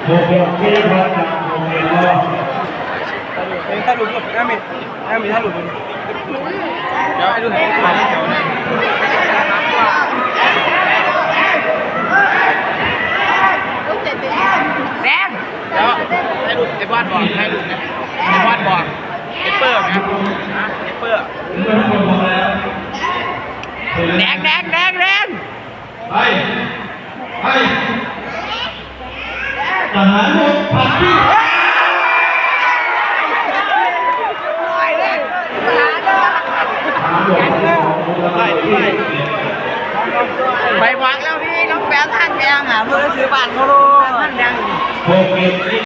ໂປຣແກຣມທີ່ທາງການໂຮງຮຽນເນາະ ເອີ ຖ່າຍຮູບ ແອມມີ ແອມມີຖ່າຍຮູບ ເດີ ເດີ ໃຫ້ດູ ໃຫ້ດູ ແດງ ເດີ ໃຫ້ດູ ໄອ້ບອດບອກ ໃຫ້ດູ ໄອ້ບອດບອກ ເອເປີນະ ເອເປີ ແດງ ແດງ ແດງ ແດງ ໄປ ໄປ ທະຫານບົກ ພັກທີ່ ໄປບອກແລ້ວພີ່ ນ້ອງແປນທ່ານແດງ ອາ ເບິ່ງຊື່ບ້ານເຂົາໂລດ ທ່ານແດງ ໂປຣແກຣມນີ້